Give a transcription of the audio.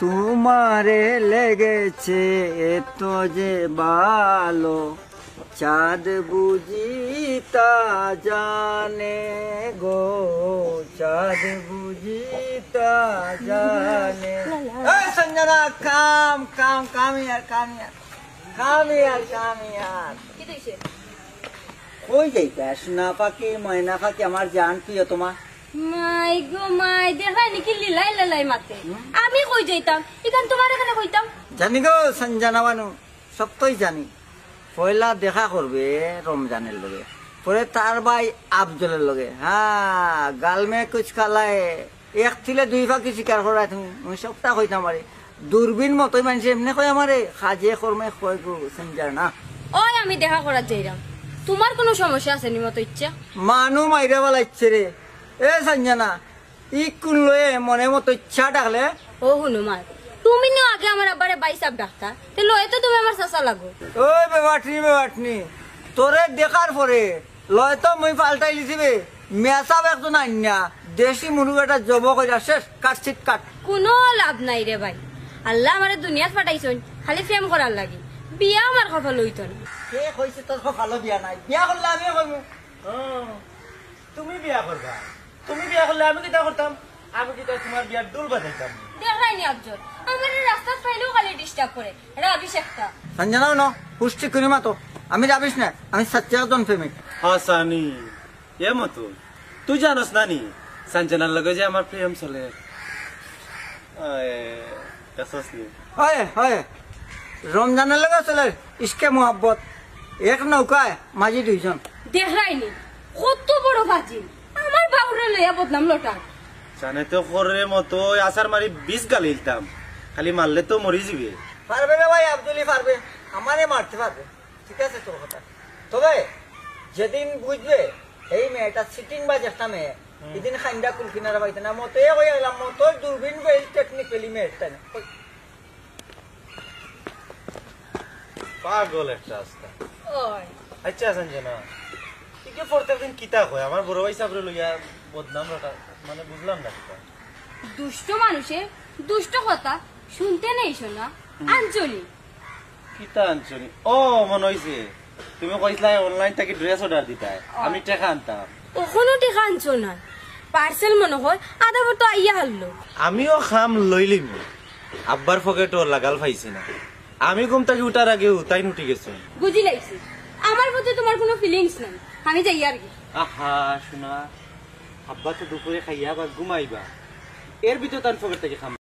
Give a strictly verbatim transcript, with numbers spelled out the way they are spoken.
তোমারে লেগেছে এত যে ভালো, চাঁদ বুঝি তা জানে গো, চাঁদ বুঝি তা জানে। এই Sanjana, come, come, come here, come here, come here, come here। কিতা অইছে? কই যাইতায় সোনা পাখি, ময়না পাখি, আমার জান প্রিয়তমা? মাই গো মাই, দেখরায় নি কিলা লীলায় লীলায় মাতে। হুম? আমি কই যাইতাম, ইখান তুমারে কেনে কইতাম? জানি গো সঞ্জনা বানু, সবতাউ জানি। পয়লা দেখা করবে রমজানের লগে, পরে তার ভাই আফজলের লগে। হ্যাঁ, গাল মে কুছ কালা হ্যায়, এক তিলে দুই পাখি শিকার করায় তুমি, আমি সবতা কইতাম পারি। দূরবীন মতই মানষে এমনে কয় আমারে, কাজে কর্মে কয় গো সঞ্জনা। ওই আমি দেখা করাত যাইরাম, তুমার কুনু সমস্যা আছে নি মতো ইচ্ছা? মানু মাইরা ফালাইছে রে। এ সঞ্জনা, ই কুন লয়ে মনে মতো ইচ্ছা ডাকলে? ও হুনো মাই, তুমি নু আগে আমার আব্বারে ভাইসাব ডাকতা, তে লয়ে তো তুমি আমার চাচা লাগো। ওই বেবাটনি, বেবাটনি, তোরে দেখার পরে লয় তো মুই পাল্টাইলিছি বে। মেসাব একজন আইন্না, দেশি মুরগ একটা জব কইরা শেষ, কাটছিট কাট। কুনু লাভ নাই রে ভাই, আল্লায় আমারে দুনিয়াত পাঠাইছইন খালি প্রেম করার লাগি, বিয়া আমার কপালো অইতো না। কে কইছে তোর কপালো বিয়া নাই? বিয়া করলে আমিও করমু। ও, তুমি বিয়া করবা? তুমি বিয়া করলে আমি কিতা করতাম? আমি কিতা তুমার বিয়ার ঢুল বাজাইতাম? দেখরায় নি আফজল, আমারে রাস্তাত পাইলেউ খালি disturb করে, rubbish একটা। সঞ্জনা, হুনো, হুশ ঠিক করি মাতো। আমি rubbish না, আমি সাচ্চা একজন প্রেমিক। হাছানি, এ মতো, তুই জানোস না নি, সঞ্জনার লগে যে আমার প্রেম চলে? আয়, কাছাস নি? হয়, হয়। রমজানের লগে চলে ইশকে মোহাব্বত। এক নৌকায় মাঝি দুইজন। দেখরায় নি, কত বড় ফাজিল। আমার বাউরে লইয়া বদনাম লটার। জানে তো করে মতো আছাড় মারি বিষ গালি দিতাম। খালি মারলে তো মরি যিবে। পারবে রে ভাই, আফজলি পারবে। আমারে মারতে পারবে। ঠিক আছে তোর কথা। তবে যেদিন বুঝবে এই মেয়েটা চিটিংবাজ একটা মেয়ে, হুম। এদিন খাইন্দা কুল কিনারা পাইতে না। মতো কই আইলাম, মতো দূরবীন বেল technically মেয়েটা না। পাগল একটা আস্তা। ওই। আচ্ছা, সঞ্জনা, ইকে প্রত্যেকদিন কিতা কয়? আমার বড় ভাইসাবরে লইয়া বদনাম রাখা, মানে, বুঝলাম না কিতা। দুষ্ট মানুষে দুষ্ট কথা শুনতে নেই সোনা। হুম। আঞ্জলি। কিতা আনছো নি? ও, মনো অইছে, তুমি কইছলায় online থাকি dress order দিতায়, ও। আমি টেকা আনতাম। অখনো টেকা আনছো না? Parcel মনো কয় আধা পথ আইয়া হারলো। আমিও কাম লইলিমু, আব্বার পকেটো লাগাল পাইছি না। আমি ঘুম থাকি উঠার আগেউ তাইন উঠি গেছইন। বুঝি লাইছি, আমার প্রতি তুমার কুনু feelings নাই, আমি যাইয়ার গি। আহা, সোনা, আব্বা তো দুপুরে খাইয়া আবার ঘুমাইবা, এর ভিতরে তান পকেট থাকি কাম